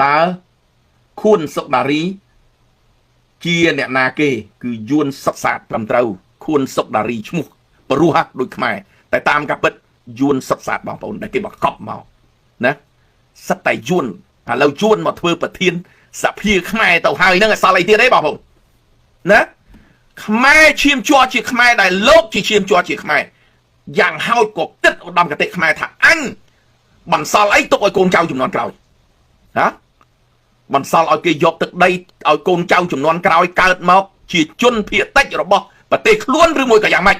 តើខួនសុកដារីជាអ្នកណាគេគឺយួនសុកសាទត្រឹមត្រូវខួនសុកដារីឈ្មោះព្រោះដូចខ្មែរតែតាមការពិតយួនសុកសាទបងប្អូនដែលគេបង្កប់មកណាសិតតែយួនឥឡូវយួនមកធ្វើប្រធានសភាខ្មែរទៅហើយហ្នឹងអសល់អីទៀតទេបងប្អូនណាខ្មែរឈាមជ័រជាខ្មែរដែលលោកជាឈាមជ័រជាខ្មែរយ៉ាងហោចក៏គិតឧត្តមគតិខ្មែរថាអញបន្សល់អីទុកឲ្យកូនចៅចំនួនក្រោយណាបន្សល់ឲ្យគេយកទឹកដីឲ្យកូនចៅចំនួនក្រោយកើតមកជាជនភាគតិចរបស់ប្រទេសខ្លួនឬមួយក៏យ៉ាងម៉េច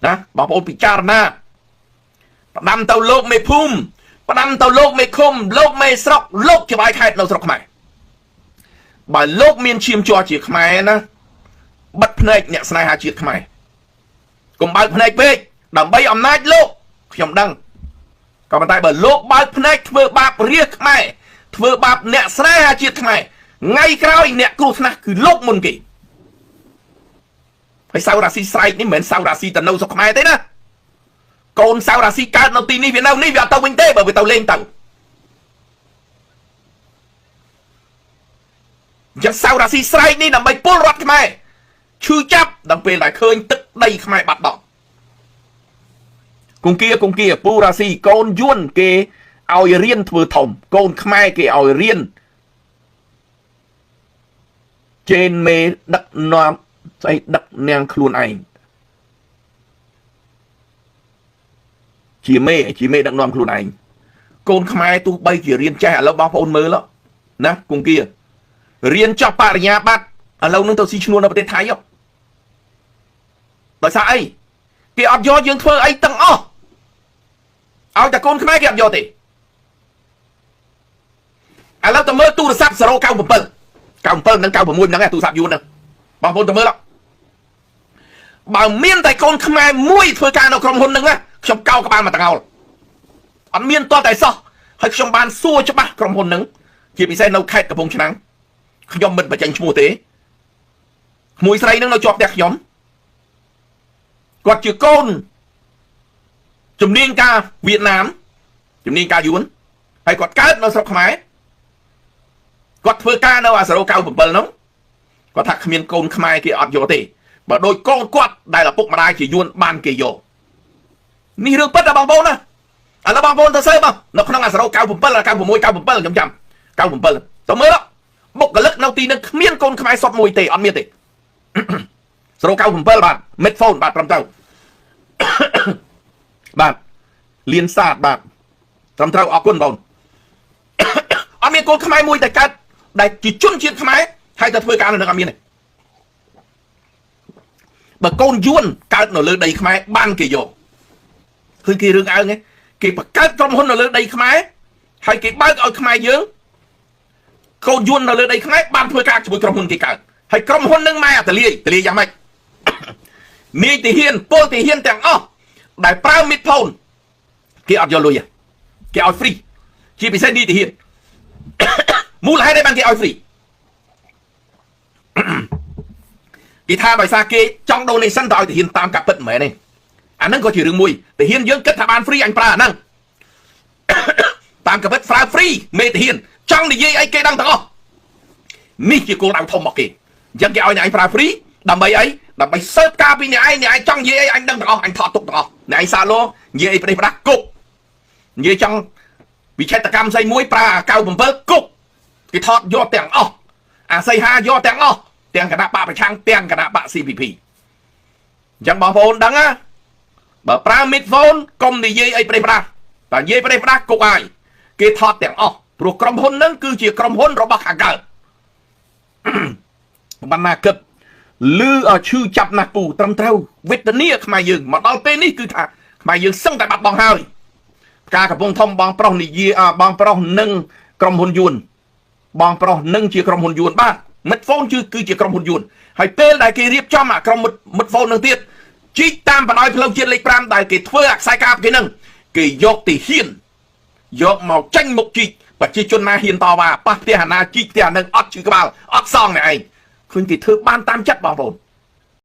ណាបងប្អូនពិចារណាផ្ដាំទៅលោកមេភូមិផ្ដាំទៅលោកមេឃុំលោកមេស្រុកលោកជាបាយខេត្តនៅស្រុកខ្មែរបើលោកមានឈាមជ័រជាខ្មែរណាបិទភ្នែកអ្នកស្នេហាជាតិខ្មែរកុំបើកភ្នែកពេកដើម្បីអំណាចលោកខ្ញុំដឹងក៏ប៉ុន្តែបើលោកបើកភ្នែកធ្វើបាបរាជខ្មែរធ្វើបាបអ្នកស្នេហាជាតិខ្មែរថ្ងៃក្រោយអ្នកគ្រោះថ្នាក់គឺលោកមុនគេហើយសៅរាស៊ីស្រែកនេះមិនមែនសៅរាស៊ីទៅនៅស្រុកខ្មែរទេណាកូនសៅរាស៊ីកើតនៅទីនេះវានៅនេះវាអត់ទៅវិញទេបើវាទៅលេងទៅអញ្ចឹងសៅរាស៊ីស្រែកនេះដើម្បីពលរដ្ឋខ្មែរឈឺចាប់ដល់ពេលដែលឃើញទឹកដីខ្មែរបាត់បង់គង្គាគង្គាពូរាស៊ីកូនយួនគេឲ្យរៀនធ្វើធំកូនខ្មែរគេឲ្យរៀនចេនមេដឹកនាំស្អីដឹកនាងខ្លួនឯងជាមេដឹកនាំខ្លួនឯងកូនខ្មែរទោះបីជារៀនចេះឥឡូវបងប្អូនមើលណាគង្គារៀនចប់បរិញ្ញាបត្រឥឡូវនឹងទៅស៊ីឈ្នួលនៅប្រទេសថៃដោយសារអីគេអត់យកយើងធ្វើអីទាំងអស់ឲ្យតែកូនខ្មែរគេអត់យកទេឥឡូវទៅមើលទូរស័ព្ទ097 97និង96ហ្នឹងទូរស័ព្ទយួនហ្នឹងបងប្អូនទៅមើលបើមានតែកូនខ្មែរមួយធ្វើការនៅក្រុមហ៊ុនហ្នឹងណាខ្ញុំកោក្បាលមកតងោលអត់មានតតែសោះហើយខ្ញុំបានសួរច្បាស់ក្រុមហ៊ុនហ្នឹងជាពិសេសនៅខេត្តកំពង់ឆ្នាំងខ្ញុំមិនបញ្ចេញឈ្មោះទេក្មួយស្រីហ្នឹងនៅជាប់ផ្ទះខ្ញុំគាត់ជាកូនជំនាញការវៀតណាមជំនាញការយួនហើយគាត់កើតនៅស្រុកខ្មែរគាត់ធ្វើការនៅអា097ហ្នឹងគាត់ថាគ្មានកូនខ្មែរគេអត់យកទេបើដូចកូនគាត់ដែលឪពុកម្ដាយជាយួនបានគេយកនេះរឿងពិតណាបងប្អូនណាឥឡូវបងប្អូនទៅសើមកនៅក្នុងអា097 96 97ខ្ញុំចាំ97ទៅមើលបុគ្គលិកនៅទីនឹងគ្មានកូនខ្មែរសុទ្ធមួយទេអត់មានទេ097បាទ Medphone បាទត្រឹមត្រូវបាទលៀនសាទបាទត្រឹមត្រូវអរគុណបងអត់មានកូនខ្មែរមួយតែកើតដែលជាជនជាតិខ្មែរហើយទៅធ្វើការនៅនឹងអត់មានទេបើកូនយួនកើតនៅលើដីខ្មែរបានគេយកឃើញគេរឿងអើងទេគេបង្កើតក្រុមហ៊ុននៅលើដីខ្មែរហើយគេបើកឲ្យខ្មែរយើងកូនយួននៅលើដីខ្មែរបានធ្វើការជាមួយក្រុមហ៊ុនគេកើតហើយក្រុមហ៊ុននឹងម៉ែអតលាយតលាយយ៉ាងម៉េចនាយទាហានពលទាហានទាំងអស់ដែលប្រើ Medphone គេអត់យកលុយគេឲ្យ free ជាពិសេសនាយទាហានមូលហេតុអីបានគេឲ្យ free គេថាដោយសារគេចង់ donation ទៅឲ្យទាហានតាមការពិតមិនមែនទេអាហ្នឹងក៏ជារឿងមួយទាហានយើងគិតថាបាន free អញប្រើអាហ្នឹងតាមការពិតប្រើ free មេទាហានចង់និយាយអីគេដឹងទាំងអស់នេះជាគោលដៅធំរបស់គេអញ្ចឹងគេឲ្យអ្នកឯងប្រើ free ដើម្បីអីដើម្បីស៊ើបការពីអ្នកឯងអ្នកឯងចង់និយាយអីអញដឹងទាំងអស់អញថតទុកទាំងអស់អ្នកឯងសាឡូនិយាយអីប្រេះផ្ដាស់គុកនិយាយចង់វិឆេតកម្មស្អីមួយប្រើអា97គុកគេថតយកទាំងអស់អាសីហាយកទាំងអស់ទាំងគណៈបកប្រឆាំងទាំងគណៈបក CPP អញ្ចឹងបងប្អូនដឹងណាបើប្រើ Medphone កុំនិយាយអីប្រេះផ្ដាស់តែនិយាយប្រេះផ្ដាស់គុកហើយគេថតទាំងអស់ព្រោះក្រុមហ៊ុនហ្នឹងគឺជាក្រុមហ៊ុនរបស់ខាងកើតបណ្ណាគិតលឺឲ្យឈឺចាប់ណាស់ពូត្រឹមត្រូវវេទនាខ្មែរយើងមកដល់ពេលនេះគឺថាខ្មែរយើងសឹងតែបាត់បង់ហើយការកំពុងធំបងប្រុសនិយាយបងប្រុសនិងក្រុមហ៊ុនយួនបងប្រុសនិងជាក្រុមហ៊ុនយួនបាទ Medphone គឺជាក្រុមហ៊ុនយួនហើយពេលដែលគេរៀបចំអាក្រុម Medphone នឹងទៀតជីកតាមបណ្ដោយផ្លូវជាតិលេខ5ដែលគេធ្វើអាខ្សែកាបគេនឹងគេយកទាហានយកមកចេញមុខជីកប្រជាជនណាហ៊ានតវ៉ាប៉ះផ្ទះអាណាជីកផ្ទះអានឹងអត់ឈឺក្បាលអត់សងអ្នកឯងឃើញគេធ្វើបានតាមចិត្តបងប្អូន